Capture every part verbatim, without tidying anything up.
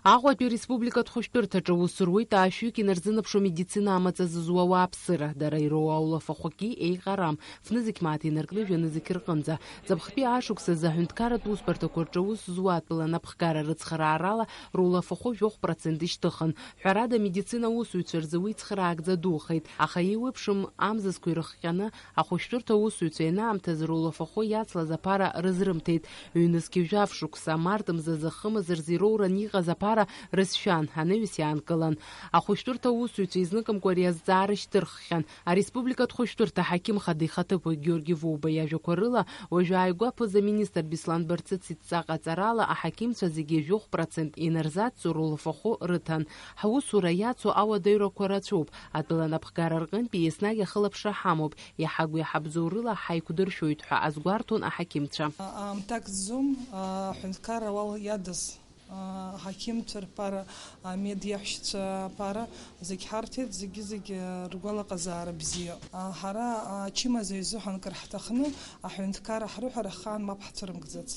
Аҟәатәи республикатә хәышәтәырҭаҿы аус руеит аашәҩык инарзынаԥшуа медицина амаҵ азызуа ауааԥсыра, дара ироуа аулафахәгьы еиҟарам, фнызқь мааҭ инаркны жәанызқь рҟынӡа. Ҵыԥхтәи ашықәсазы аҳәынҭқарратә усбарҭақәа рҿы аус зуа атәыла анапхгара рыцхыраарала рулафахәы жәохә процент ишьҭыхын. Ҳәарада, амедицина аусуҩцәа рзы уи цхыраагӡа духеит, аха еиуеиԥшым амзызқәа ирыхҟьаны ахәышәтәырҭа аусуҩцәа ианаамҭаз рулафахәы иацлаз аԥара рызрымҭеит. Ҩнызқьи жәаф шықәса, март мзазы хымз рзы ироуран иҟаз аԥара рызшәан, анаҩс иаанкылан. Ахәышәтәырҭа аусуҩцәа изныкымкәа ари азҵаара шьҭырххьан. Ареспубликатә хәышәтәырҭа аҳақьым хада ихаҭыԥуаҩ Георги Воуба иажәақәа рыла, уажәы ааигәа аԥыза-министр Беслан Барцыц идҵа ҟаҵарала аҳақьымцәа зегьы жәохә процент инарзацҵо рулафахәы рыҭан. Ҳусура иацу ауадаҩрақәа рацәоуп. Атәыла анапхгара рҟынтәи еснагь ахылаԥшра ҳамоуп, иаҳагәеиҳабзоурыла ҳаиқәдыршәоит ҳәа азгәарҭон аҳақьымцәа. Аамҭак ззом, аҳәынҭқарра ауал иадыз аҳақьымцәа рԥара, амедиаҳәшьцәа аԥара, зегь ҳарҭеит, зегьы-зегь ргәалаҟазаара бзиа. Ҳара ачымазаҩ изыҳәан кыр ҳҭахны, аҳәынҭқарра ҳрыҳәара ахаан мап ҳцәырымкӡац.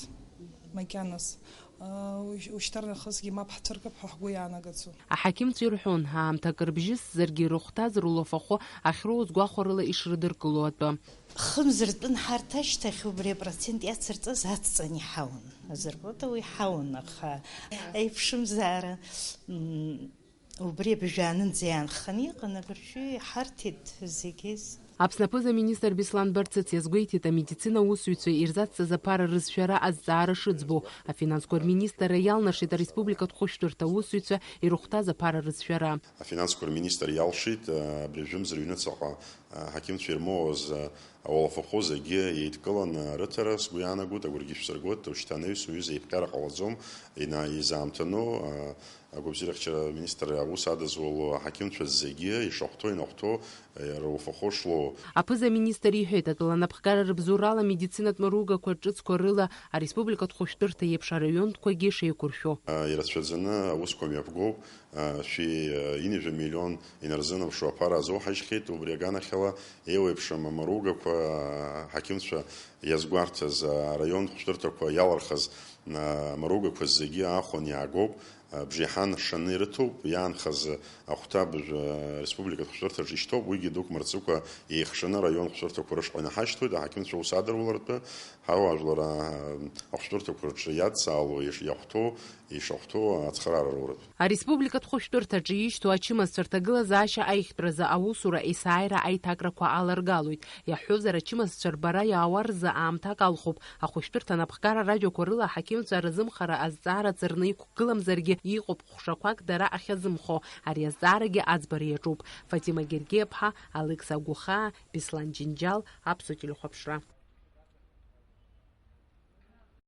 Макьаназ. Ушьҭарнахысгьы мап ҳцәыркып ҳәа ҳгәы иаанагаӡом. Аҳақьымцәа ирҳәон, аамҭак рыбжьысзаргьы ирыхәҭаз рулафахәы ахьроуз гәахәарыла ишрыдыркыло атәы. Хымз ртәын ҳарҭ ашьҭахь убри апроцент иацырҵаз ацҵаны иҳауан. Азыркәыта уи ҳауан, аха аиԥшымзаара, м, убри абжәаанынӡа иаанханы иҟан, абыржәы иҳарҭеит зегьы. Аԥсны аԥыза-министр Беслан Барцыц иазгәеиҭеит, амедицина аусзуҩцәа ирзацҵаз аԥара рызшәара азҵаара шыӡбо. Афинансқәа рминистрра иалнашеит ареспубликатә хәышәтәырҭа аусзуҩцәа ирыхәҭаз аԥара рызшәара. Афинансқәа рминистр иалшеит, абри жәымз рыҩныҵаҟа аҳақьымцәа ирмоуаз ауалафахәы зегьы еидкыланы рыҭара, сгәы иаанагоит, агәыргьы шәсыргоит, уажәшьҭа анаҩс уаҩы зеиԥҟьара ҟалаӡом, ина-, изаамҭану, агәабзиарахьчара аминистр аус адызуло аҳақьымцәа зегьы ишахәҭоу, инахәҭоу, рулафахәы шлоу. Аԥыза-министр иҳәеит, атәыла анапхгара рыбзоурала амедицинатә маругақәа ҿыцқәа рыла ареспубликатә хәышәтәырҭа еиԥш араионқәагьы шеиқәыршәо. Ирацәаӡаны аусқәа мҩаԥгоуп, шәи ҩажәа миллион инарзынаԥшуа аԥара азоуҳажьхьеит, убри аганахьала еиуеиԥшым амаругақәа, аҳақьымцәа иазгәарҭаз, араион хәшәтәырҭақәа иалырхыз, амаругақәа зегьы аахәаны иаагоуп. Бжеиҳан шаны ирыҭоуп, иаанхаз ахәҭа быжә-, республикатә хәшәтәырҭаҿы ишьҭоуп, уигьы дук мырҵыкәа еихшаны араион хәшәтәырҭақәа рышҟа инаҳашьҭуеит, аҳақьымцәа ус адырулартәы, ҳауаажәлар, а, ахәшәтәырҭақәа рҿы иадҵаало иш-, иахәҭоу, ишахәҭоу ацхыраара роуратәы. Ареспубликатә хәышәтәырҭаҿы ишьҭоу ачымазцәа рҭагылазаашьа аиӷьтәразы аусура есааира аиҭакрақәа аларгалоит. Иаҳҳәозар, ачымазцәа рбара иаауа рзы аамҭак алхуп. Ахәышәтәырҭа анапхгара ражәақәа рыла аҳақьымцәа рзымхара азҵаара ҵарны иқәгыламзаргьы, иҟоуп ҟәшақәак дара ахьазымхо. Ари азҵаарагьы аӡбара иаҿуп. Фатима Гергиаԥҳа, Алекса Гәыхаа, Беслан Џьынџьал, Аԥсуа телехәаԥшра.